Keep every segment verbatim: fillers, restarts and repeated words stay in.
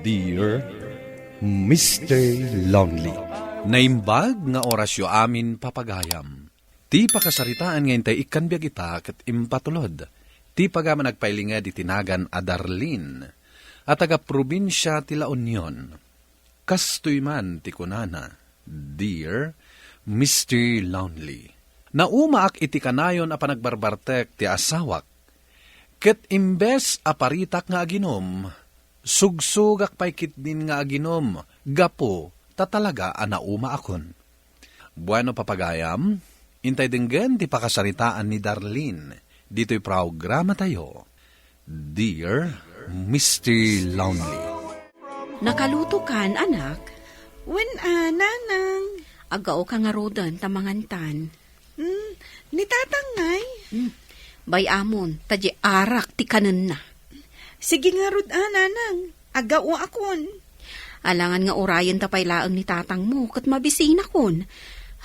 Dear Mister Lonely. Naimbag nga orasyo amin, papagayam. Ti pakasaritaan nga intay ikkan biag ita ket impatulod ti pagaman agpailinged iti nagan a Darlene a taga-probinsia ti La Union. Kastoy man ti kunana, "Dear Mister Lonely, naumaak iti kanayon a panagbarbartek ti asawak, ket imbes a paritak nga aginum, sugsugak pay ketdin nga aginum gapu ta talaga a naumaakon." Bueno, papagayam, intay denggen ti pakasaritaan ni Darlene ditoy programatayo, Dear Mister Lonely. Nakalutokan, anak? Wen a, nanang. Aggaoka ngaruden ta mangantan. Hmm, ni tatang ngay? Hmm. Bay-amon, ta di arak ti kanenna. Sige ngarud a, nanang. Aggaoakon. Alangan nga urayenta pay laeng ni tatangmo ket mabisinakon.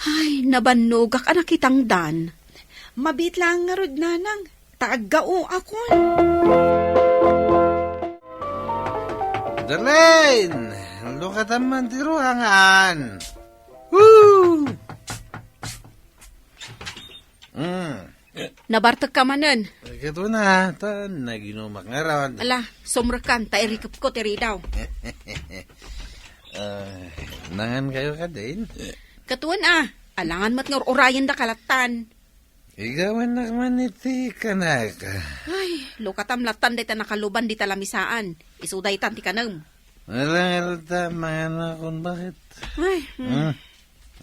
Ay, nabannogak a nakitangdan. Mabiit laeng ngarud, nanang, ta aggaoakon. Darlene, lukatan man ti ruangan. Woo! Mm. Nabartekka manen. Ket una, ta naginumak ngarud. Ala, sumrekkan, ta irikepko ti ridaw. Ah, nangan kayo kadin? Ket wen a, alangan met nga ur-urayendaka lattan. Igawanak man iti kanak. Ay, lukatam lattan dayta nakaluban dita lamisaan. Isu daytan ti kanem. Alangan ta manganakon, bakit? Ay, hmm. Hmm.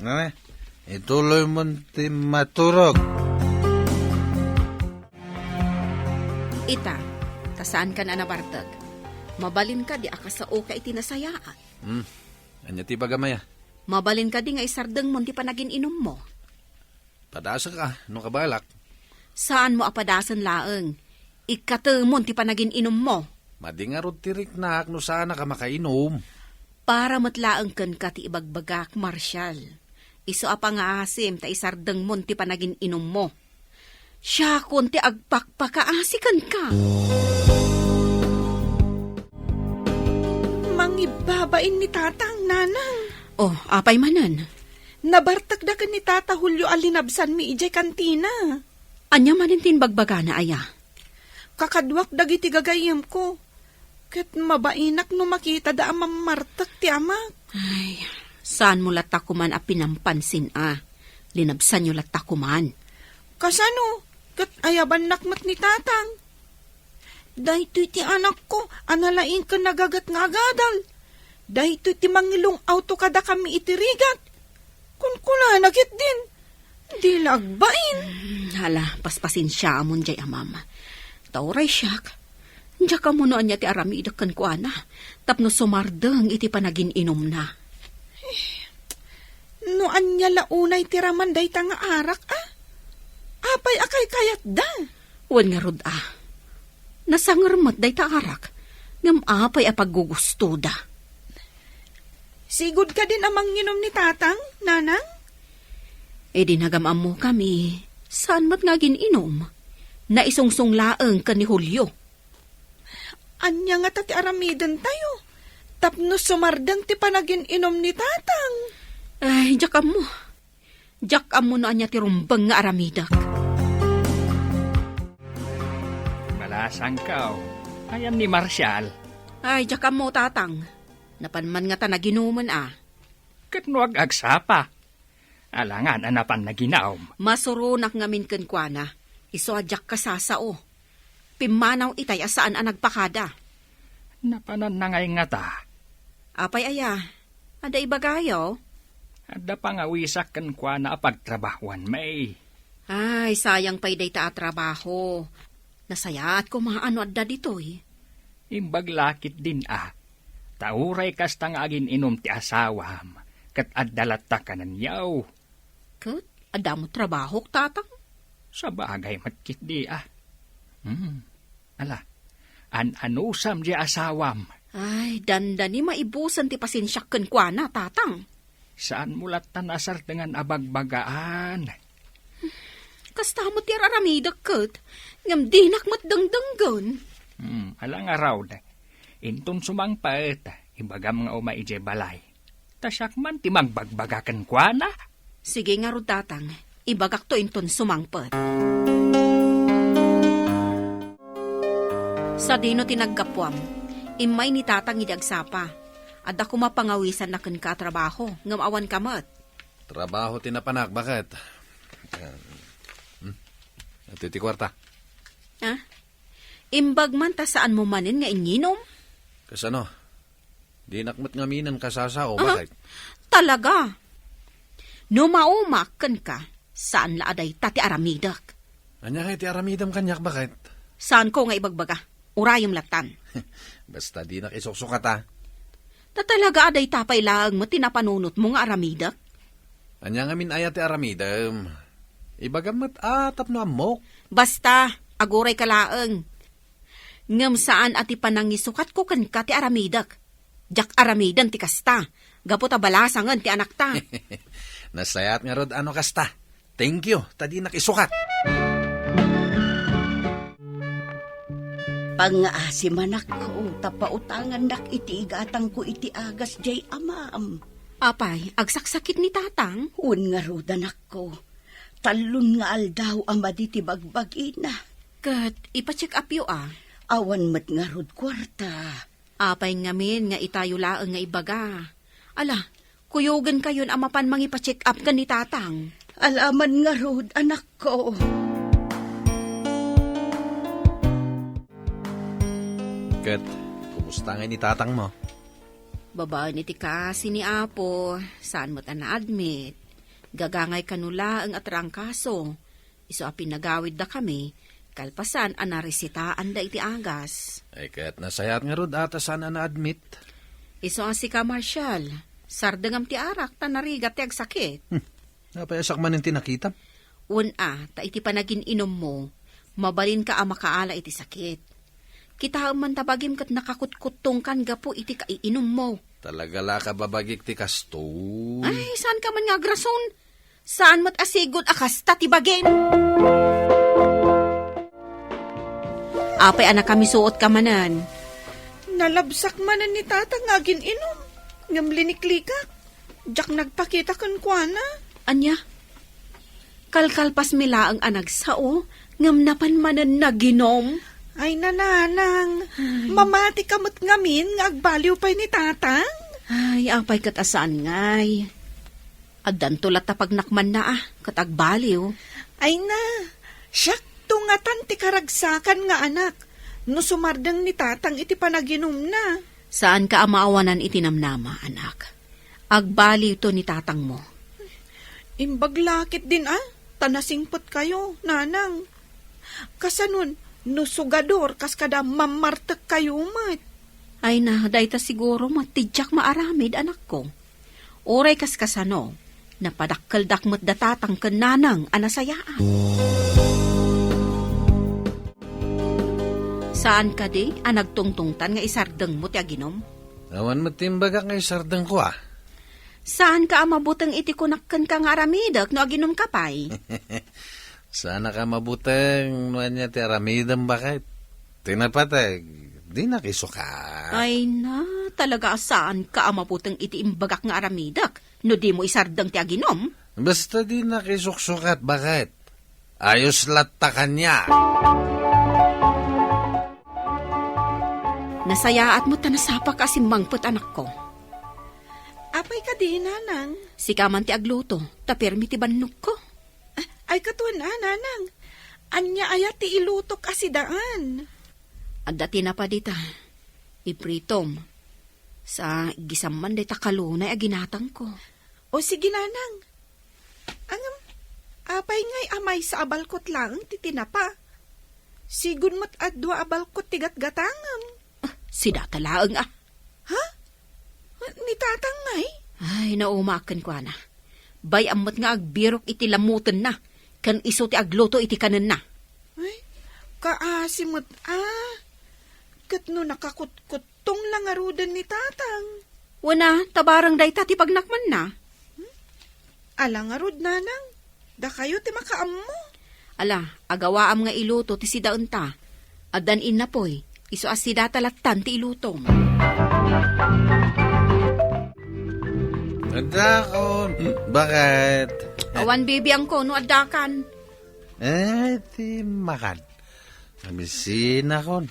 Nana, ituloy mo ti maturog. Ita, ta saankan a nabartek. Mabalin kadi a kasaoka iti nasayaat. Hmm. Ania ti ibagam aya? Mabalin kadi nga isardengmon ti panagin-inummo? Padasek a, no kabalak. Saanmo a padasen laeng. Ikkatemon ti panagin-inummo. Madi ngarud ti riknak no saanak a makainum. Para met laeng kenka ti ibagbagak, Marshall. Isu a pangaasim ta isardengmon ti panagin-inummo. Siakon ti agpakpakaasi kenka. Mangibbabain ni tatang, nanang. Oh, apay manen? Nabartekda ken ni tata Julio a linabsanmi idiay kantina. Ania manen ti imbagbagana aya? Kakaduak dagiti gagayyemko. Ket mabainak no makitada a mammartek ti amak. Ay, saanmo latta koman a pinampansin a. Linabsanyo latta koman. Kasano? Ket ayabannak met ni tatang. Daytoy ti anakko a nalaing ken nagaget nga agadal. Daytoy ti mangilung-awto kadakami iti rigat. Kunkunana ketdin, di la agbain. Hmm, hala, paspasensiaamon jay amam. Ta uray siak, diak ammo no ania ti aramidek kenkuana, tapno sumardeng iti panagin-inumna. Eh, no ania la unay ti raman dayta nga arak, a? Apay a kaykayatda? Wen ngarud a, nasanger met dayta arak, ngem apay a paggugustoda? Sigud kadin a manginum ni tatang, nanang? Idi nagam-ammokami, saan met nga agin-inum. Naisungsong laeng ken ni Julio. Ania ngata ti aramidentayo tapno sumardeng ti panagin-inum ni tatang? Ay, diak ammo. Diak ammo no ania ti rumbeng nga aramidek. Malasangkaw. Ayan ni Marshall. Ay, diak ammo, tatang. Napan man ngata naginumen a. Ket no ag-agsapa, alangan a napan naginum. Masuronak ngamin kenkuana. Isu a diak kasasao. Pimmanaw itay a saan a nagpakada. Napananna ngay ngata. Apay aya? Adda ibagayo? Adda pangawisak kenkuana a pagtrabahuan, May. Ay, sayang pay dayta a trabaho. Nasayaat koma a no adda ditoy. Imbag la ketdin a, ta uray kasta nga agin-inum ti asawam, ket adda latta kanenyo. Ket adda met trabahok, tatang? Sabagay met ketdi a. Hmm. Ala, an-anusam diay asawam. Ay, dandani maibusen ti pasensiak kenkuana, tatang. Saanmo latta a sardengan a bagbagaan? Kasta met ti ar-aramidek ket, ngem dinak met dengdenggen. Hmm, ala ngarud. Inton sumangpet, Ibagam nga umay idiay balay. Ta siak man ti mangbagbaga kenkuana. Sige ngarud, Tatang. Ibagakto inton sumangpet. Sadino ti naggapuam? Immay ni Tatang idi agsapa. Adda koma pangawisanna kenka a trabaho, ngem awanka met. Trabaho ti napanak, baket. Hmm? Iti ti kuarta. Ah? Imbag man ta saanmo manen nga inginom? Kasano? Dinak met ngaminen kasasao, Aha. Baket. Talaga? No maumak kenka, saan la a dayta ti aramidek. Ania ngay ti aramidem kaniak, baket? Saanko nga ibagbaga. Urayem lattan. Basta dinak isuksukat, a. Ta talaga a dayta pay laeng met ti napanunotmo nga aramidek? Ania ngamin aya ti aramidem? Ibagam met a tapno ammok. Basta, aguray ka laeng. Ngem saan a ti panangisukatko kenka ti aramidek. Diak aramiden ti kasta, gapu ta balasangen ti anakta. Nasayaat ngarud a no kasta. Thank you, ta dinak isukat. Pangngaasi, anakko, ta pautangannak iti igatangko iti agas diay amam. Apay, agsaksakit ni Tatang? Wen ngarud, anakko. Tallon nga aldaw a madi ti bagbagina. Ket ipa-check up-yo, a? Awan met ngarud kuarta. Apay ngamin nga itayo laeng nga ibaga? Ala, kuyogenkayon a mapan mangipa-check up ken ni Tatang. Alaman ngarud, anakko. Ket, kumusta ngay ni Tatangmo? Babaen iti kaasi ni Apo, saan met a na-admit. Gagangay kano laeng a trangkaso. Isu a pinagawiddakami, kalpasan a naresitaanda iti agas. Ay, ket nasayaat ngarud a ta saan a na-admit. Isu a sika, Marshall, sardengam ti arak ta narigat ti agsakit. Hmm. Apay a siak manen ti nakitam? Wen a, ta iti panagin-inummo, mabalinka a makaala iti sakit. Kitaem man ta bagim ket nakakutkuttongkan gapu iti kaiinummo. Talaga la a kababagik ti kastoy. Ay, saanka man nga agrason? Saan met a sigud a kasta ti bagim. Apay a nakamisuotka manen? Nalabsak manen ni Tatang nga agin-inum, ngem liniklikak. Diak nagpakita kenkuana. Ania? Kalkalpasmi laeng a nagsao, ngem napan manen naginom. Ay, nanang, Ay. Mamatika met ngamin nga agbaliw pay ni Tatang? Ay, apay ket a saan ngay. Addanto latta pagnakmanna a, ket agbaliw. Ay na, siakto ngatan ti karagsakan nga anak, no sumardeng ni Tatang iti panaginumna. Saanka a maawanan iti namnama, anak. Agbaliwto ni Tatangmo. Imbag la ketdin a, ta nasingpetkayo, nanang. Kasanon, no sugador, kas kada mammartekkayo met. Ay na, dayta siguro met ti diak maaramid, anakko. Uray kaskasano, napadakkeldak met da Tatang ken Nanang a nasayaat. Saan kadi a nagtungtungtan nga isardengmo ti aginom? Awan met ti imbagak nga isardengko, a. Saanka a mabuteng iti kunak kenka nga aramidek no aginumka pay? Saanka mabuteng no ania ti aramidem, baket. Ti napateg, dinak isukat. Ay na, talaga a saanka a mabuteng iti imbagak nga aramidek no dimo isardeng ti aginom? Basta dinak isuksukat, baket. Ayos latta kaniak. Nasayaat met ta nasapak a simmangpet, anakko. Apay kadi, nanang? Sika man ti agluto, ta permi ti bannogko. Ah, ay, katon a, nanang. Ania aya ti ilutok a sidaan? Adda tinapa dita. Ipritom. Sa igisam man dayta kalunay a ginatangko. O sige, nanang. Ngem, apay ngay a maysa a balkot laeng ti tinapa? Sigud met a dua a balkot ti gatgatangem. Ah, sidata laeng a. Ha? Ni Tatang ngay? Ay, naumaak kenkuana. Bay-am met nga agbirok iti lammutenna, ken isu ti agluto iti kanenna. Ay, kaasi met a. Ket no nakakutkuttong la ngaruden ni Tatang? Wen a, ta bareng dayta ti pagnakmanna. Hmm? Ala ngarud, nanang. Dakayo ti makaammo. Ala, agawaam nga iluto ti sidaenta. Addan innapoy, isu a sidata lattan ti ilutom. Ako, bakit? Awan bibiangko no addakan. Eh, ti makan. Abisinakon.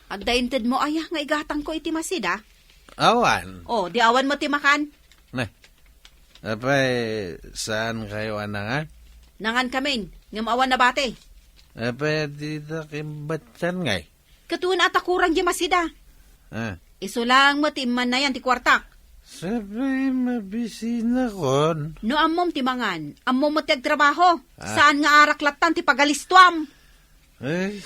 Adda intedmo aya nga igatangko iti masida? Awan. O, di awan mo ti makan? Ne. Apay, saan kayo a nangan? Nangan kamin, ngem awan nabati. Apay, dita kimbatyan ngay? Ket wen a ta kurang di masida. Ah. Isu lang met ti immannayan ti kuartak. Sapay mabisinakon. No ammom ti mangan, ammom met ti agtrabaho. Ah. Saan nga arak lattan ti pagalistuam. Ay,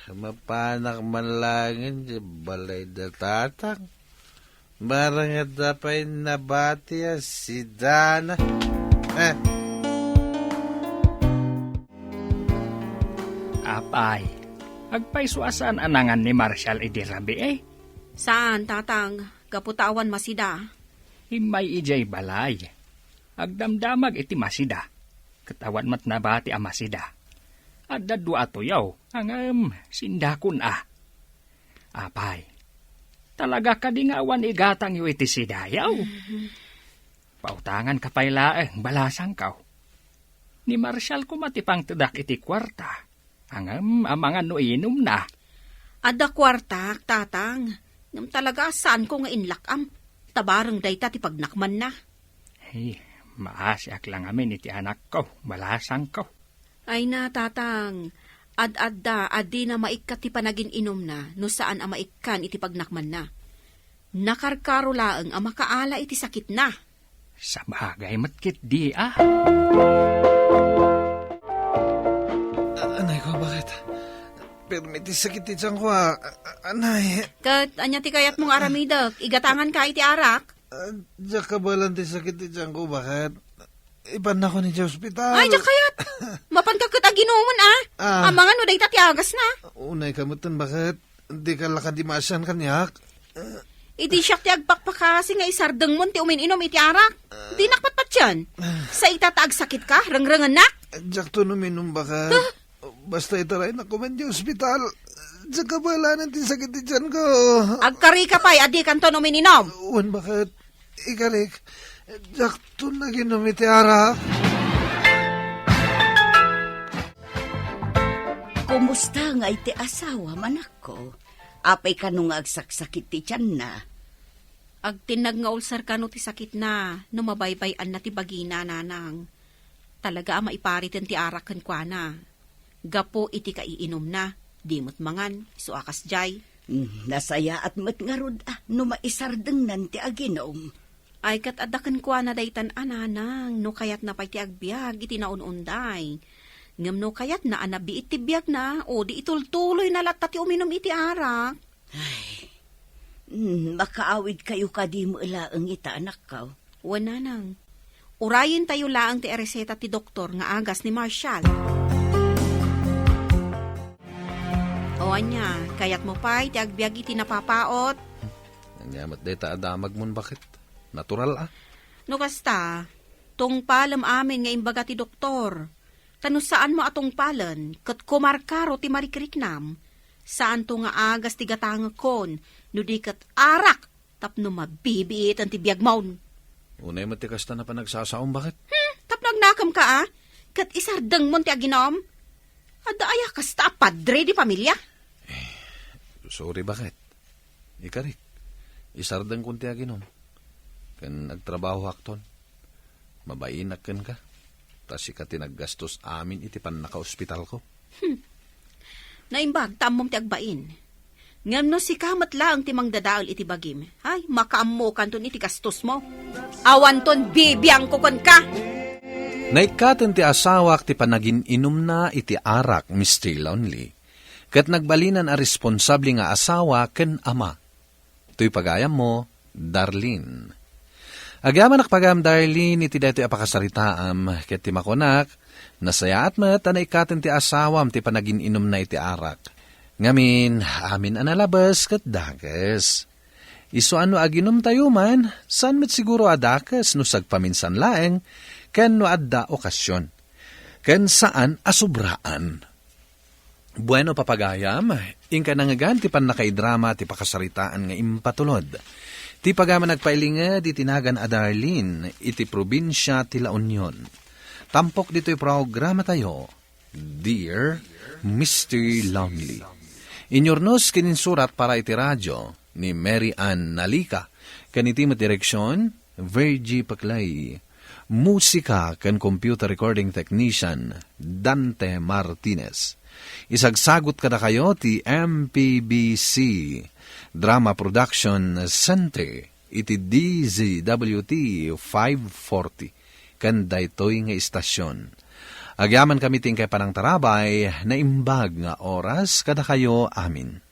mapanak man langin ti balay da tatang. Barang adda pay nabati a sidana. Eh. Apay, agpayso a saan a nangan ni Marshall idi rabii? Saan, tatang. Gapu ta awan masida. Immay idiay balay. Agdamdamag iti masida. Ket awan met nabati a masida. Adda dua a tuyaw, ngem sindakon a. Apay, talaga kadi nga awan igatangyo iti sidayo? Pautanganka pay laeng, balasangko. Ni Marshall koma ti pangtedak iti kuarta. Ngem amangan no inumna. Adda kuartak, tatang. Ngem talaga a saanko nga inlak-am. Ta bareng dayta ti pagnakmanna. Ay, maasiak lang amin iti anakko, balasangko. Ay na, tatang. Ad-adda a dina maikkat ti panagin-inumna no saan a maikkan iti pagnakmanna. Nakarkaro laeng a makaala iti sakitna. Sabagay met ketdi a. A-, anay ko, bakit? Pirmi ti sakit ti tiyanko, a. A-, anay. Ket ania ti kayatmo nga aramidek? Igatanganka iti arak? A, diak kabaelan ti sakit ti tiyanko, bakit? Ipannakon idiay ospital. Ay, diak kayat. Mapanka ket aginomon, a. A. Amangan no dayta ti agasna. Unayka metten, bakit? Dika la kadi maasian kaniak. Idi siak ti agpakpakasi nga isardengmon ti umin-inum iti arak. Dinak patpatien. Sa ita ta agsakitka, rengrengennak. Diakton uminum, bakit? Ah. Basta itaraynak koma idiay ospital. Diak kabaelan ti sakit ti tiyanko. Agkarika pay a dikanton umin-inum. Wen, bakit? Ikarik, diakton aginum iti arak. Kumusta ngay ti asawam, anakko? Apay kano nga agsaksakit ti tianna? Agtinnag nga ulser kano ti sakitna no mabaybay-anna ti bagina, nanang. Talaga a maipariten ti arak kenkuana. Gapu iti kaiinumna, di met mangan, isu a kasdiay. Hmm, nasayaat met ngarud a no maisardengnan ti aginum. Ay, ket adda kenkuana daytan a, nanang, no kayatna pay ti agbiag iti naun-unday. Ngem no kayatna a nabiit ti biagna, o di itultuloyna latta ti uminum iti arak. Ay, hmm, makaawidkayo kadi met laeng ita, anakko? Wen, nanang. Urayentayo laeng ti ireseta ti doktor nga agas ni Marshall. O ania, kayatmo pay ti agbiag iti napapaot? Ania met dayta a damagmon, bakit? Natural a. No kasta, tungpalem amin nga imbaga ti doktor. Ta no saanmo a tungpalen ket kumarkaro ti marikriknam, saanto nga agas ti gatangekon no di ket arak tapno mabibiiten ti biagmon. Unay met ti kasta a panagsasaom, bakit? Hmm, tapno agnakemka a, ket isardengmon ti aginum? Adda aya kasta a padre di pamilia? Eh, sorry, bakit? Ikarik, isardengkon ti aginum. Ken agtrabahoakton. Mabainak kenka. Ta sika ti naggastos amin iti pannakaospitalko. Hmm. Naimbag ta ammom ti agbain. Ngem no sika met laeng ti mangdadael iti bagim, ay, makaammokanton iti gastosmo. Awanton bibiangko kenka. Naikkaten ti asawak ti panagin-inumna iti arak, Mister Lonely. Ket nagbalinan a responsable nga asawa ken ama. Toy pagayammo, Darlene. Agyamanak pagayam, Darlene, iti daytoy a pakasaritaam, ket ti makunak, nasayaat met a naikkaten ti asawam ti panagin-inumna iti arak. Ngamin, amin a nalabes ket dakes. Isu a no aginumtayo man, saan met siguro a dakes no sagpaminsan laeng, ken no adda okasyon. Ken saan a sobraan. Bueno, papagayam, inka nangngegan ti pannakaidrama ti pakasaritaan nga impatulod. Ti pagayam a nagpailinged iti nagan a Darlene iti probinsia ti La Union. Tampok ditoy programatayo, Dear Mister Lonely. Inyurnos ken insurat para iti radio ni Mary Ann Nalica, ken iti met direksion, Virgie Paclay. Musika ken computer recording technician, Dante Martinez. Isagsagut kadakayo ti M P B C Drama Production Center iti D Z W T five forty ken daytoy nga istasion. Agyamankami ti inkay panangtarabay, naimbag nga oras kadakayo amin.